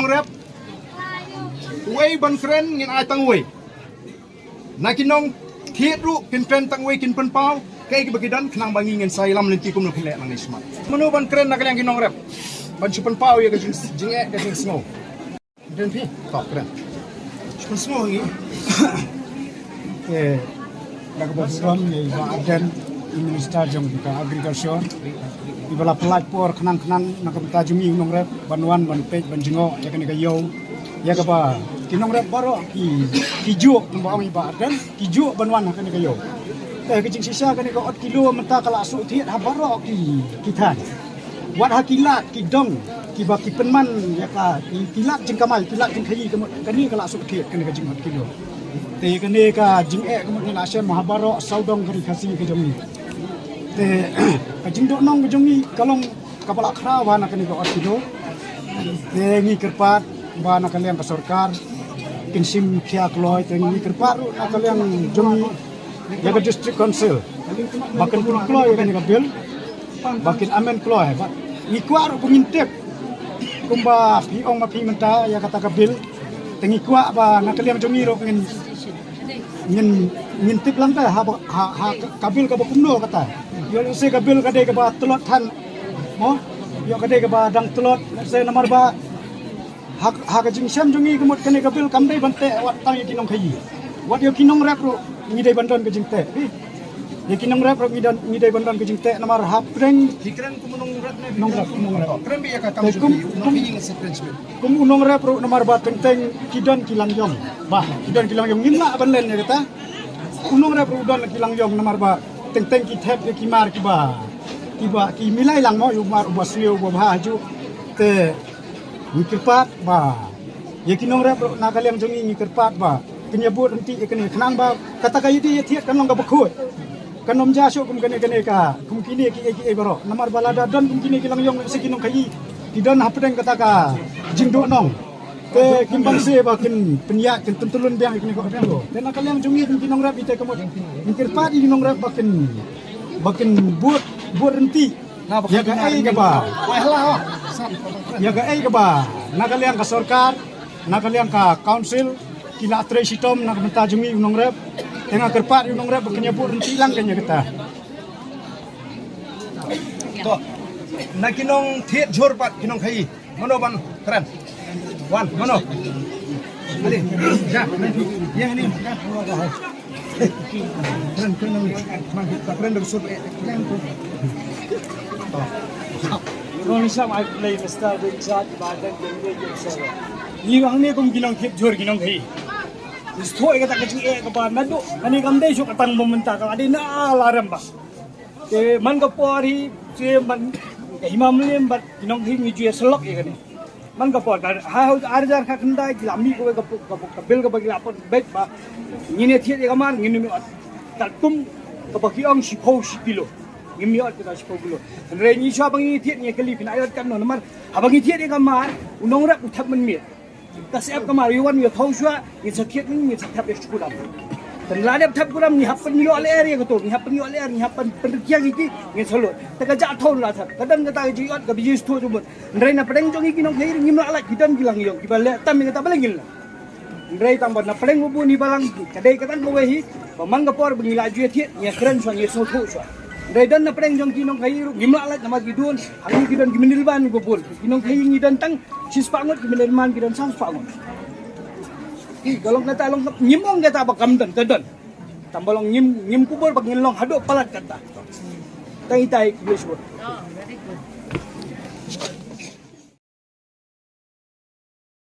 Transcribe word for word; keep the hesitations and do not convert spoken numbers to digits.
Rep, uwei ban kren ngin ai tang uwei. Na ki nongthied ruh kin kren tang uwei, kin pynpaw kaei kaba ki don, khnang ba ngi ngin sa ïalam lynti kumno kin leh nangne shakhmat. Mano ban kren na ka liang ki nongrep ban shu pynpaw ïa ka jing, jingeh ka jingsngew? Kren phi. To, kren. Shu pynsngew ngi. Eh, da kaba burom ïa i Bah Ardent, i Minister jong ka Agriculture, iba la pynlait por khnang khnang na ka bynta jong ngi u nongrep ban wan ban peit ban jngoh ïa kane ka ïew, ïa kaba ki nongrep baroh ki, ki juh, kumba ong i Bah Ardent, ki juh ban wan ha kane ka ïew. Eh, ka jingshisha kane ka ot kilo mynta ka la shu thied ha baroh ki, ki thaiñ. Wat ha ki lad ki dong kiba ki pynman ïa ka, ki, ki lad jingkamai, ki lad jingkhaïi ka mut kane ka la shu thied kane ka jingot kilo. Te kane ka jingeh ka mut ngi la shem ha baroh sawdong ka ri Khasi ka jong ngi. Te ka jingdoh nong ka jong ngi ka long kaba la khraw ha na kane ka ot kilo. Te ngi kyrpad ba na ka liang ka sorkar kin shim khia kloi, te ngi kyrpad ruh na ka liang jong ngi ïa ka District Council ba kin pynkloi ïa kane ka bill, ba kin amend kloi. Ba ngi kwah ruh ba ngin tip, kumba phi ong ma phi mynta ïa kata ka bill, te ngi kwah ba na ka liang jong ngi ruh ngin, ngin, ngin tip lang ka ha, ha, ha ka bill kaba kumno kata. Ïoh lehse ka bill ka dei kaba tlot than, mo, ïoh ka dei kaba dang tlot, lehse namar ba ha, ha ka jingshem jong ngi ka mut kane ka bill kam dei ban teh wat tang ïa ki nongkhaïi. Wat ïa ki nongrep ruh ngi dei ban don ka jingteh. Ïa ki nongrep ruh ngi don, ngi dei ban don ka jingteh namar hapdeng. Ki kren kum u nongrep ne? Nongrep, nongrep. Kren beit ïa ka kam jong ki, u nongkhaïi ngin sa kren shibit. Kum u nongrep ruh namar ba teng teng ki don ki lang ïong. Ba ki don ki lang ïong, ngim lah ban len ïa kata. U nongrep ruh u don ki lang ïong namar ba teng teng ki thep ïa ki mar kiba, kiba ki milai lang mo, ïa u mar uba sniew uba bha hajuh. Te ngi kyrpad ba ïa ki nongrep ruh na ka liang jong ngi, ngi kyrpad ba kin ïa bud ryntih ïa kane khnang ba kata ka ïadei ïathied kan long kaba khuid. Kan ym jia shuh kum kane, kane ka, kum kine kiei kiei baroh. Namar ba lada don kum kine ki lang ïong, lehse ki nongkhaïi ki don hapdeng kata ka jingduh nong, te kim banse ba kin pynïaid, kin pyntylun biang ïa kine ki ot kilo. Te na ka liang jong ngi kum ki nongrep, ite ka mut ngi kyrpad ïa ki nongrep ba kin, ba kin bud, bud ryntih ïa kaei kaba, ïa kaei kaba na ka liang ka sorkar, na ka liang ka council ki la trei shitom na ka bynta jong ngi u nongrep. Te nga kyrpad ïa u nongrep ba kin ïa bud ryntih lang ïa kata. To, na ki nongthied jhur bad ki nongkhaïi, mano ban kren? Wan, mano? Ali, ja, ïa ni, ja. Kren, kren, kren, kren, kren, kren, kren, kren. Ngi ruh ngi sngewbha ïa u Minister ba in charge ba dang dang dang dang sngewbha. Ngi hangne kum ki nongthied jhur ki nongkhaïi. Ngi sngewthuh ïa kata ka jingeh kaba naduh kane kam dei shuh ka tang ba mynta, ka la dei na la rem bha. Te man ka por hi te man ka hima Mylliem bad ki nongkhaïi ngi ju ïa syllok ïa kane. Man ka por ka ha, ha, ar hajar khatkhyndai ki la mih kawei ka, ka, ka bill kaba ki la pynbeit ba ngin ïa thied ïa ka mar, ngin ym ïa ot. Katkum kaba ki ong shiphew shi kilo. Ngim ïa ot kita shiphew kilo. Hynrei ngi shuwa ba ngi thied ngi kylli phi nang ïa ot katno namar haba ngi thied ïa ka mar u nongrep u thep mynmiet. Ka sep ka mar, ïa wan ïa thew shuwa, ngin sa thied, ngin sa thep ïa shi kuram. Te la dep thep kuram, ngi hap pynïoh lyer ïa kato, ngi hap pynïoh lyer, ngi hap pyn, pynrkhie ïa ki, ngin sa lut. Te ka jia thew la thep, ka don kata ka jingïoh, ka biji shuwa jumut. Hynrei na pdeng jong ngi ki nongkhaïi, ngim lah lait, ki don ki lang ïong, kiba leh tam ïa kata ba la ngin lah. Hynrei tang ba na pdeng u bun hi balang, ka dei ka tang kawei hi, ba man ka por ba ngi la ju ïa thied, ngi ïa kren shuwa, ngi ïa sngewthuh shuwa. Hynrei don na pdeng jong ki nongkhaïi ruh, ngim lah lait namar ki don, ha ngi ki don ki mynhynnin ban ba bun. Ki nongkhaïi ngi don tang shispah ngut, ki mynhynnin ban ki don san spah ngut. Ki ka long kata long, ngim ong kata ba kam don, ka don. Tang ba long ngim, ngim kubur ba ngin long haduh palat kata. Tang itai ki shuwa.